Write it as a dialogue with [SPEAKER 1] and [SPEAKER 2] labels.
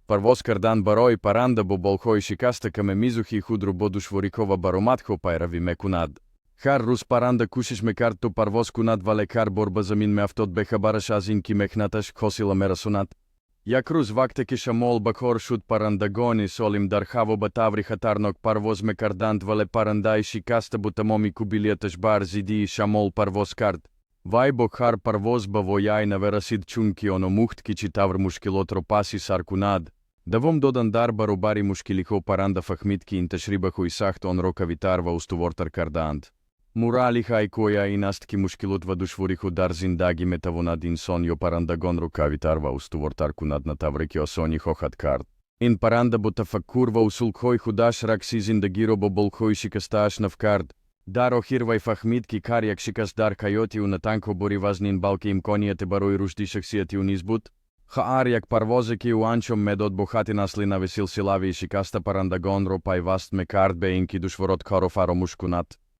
[SPEAKER 1] Парвоз кардан барои парранда бо болҳои шикаста каме мизоҳи худро бо душвориҳо ва баромадҳо пайравӣ мекунад. Ҳар рӯз парранда кӯшиш мекард, то парвоз кунад, вале ҳар бор ба замин меафтод, бехабараш аз ин ки меҳнаташ ҳосила мерасонад. Як рӯз, вақте ки шамол баҳор шуд, паррандагони солим дар ҳаво ба таври хатарнок парвоз мекарданд, вале паррандаи шикаста бо тамоми қобилияташ бар зидди шамол парвоз кард. Вай бо ҳар парвоз ба вояи наве расид, чунки он омӯхт, ки чӣ тавр мушкилотро паси сар кунад. Давом додан дар баробари мушкилиҳо, парранда фаҳмид, ки ин таҷрибаҳои сахт онро қавитар ва устувортар кардаанд. Морали ҳикоя ин аст, ки мушкилот ва душвориҳо дар зиндагӣ метавонад инсон ё паррандагонро қавитар ва устувортар кунад, на тавре ки осонӣ хоҳад кард. Ин парранда бо тафаккур ва усулҳои худаш рақси зиндагиро бо болҳои шикастааш нав кард. Дар охир вай фаҳмид, ки ҳар як шикаст дар ҳаёти ӯ на танҳо бори вазнин, балки имконияте барои рушди шахсияти ӯ низ буд. Ҳар як парвозе, ки ӯ анҷом медод, бо хати насли нави силсилавии шикаста паррандагонро пайваст мекард, бе ин ки душворотҳоро фаромӯш кунад.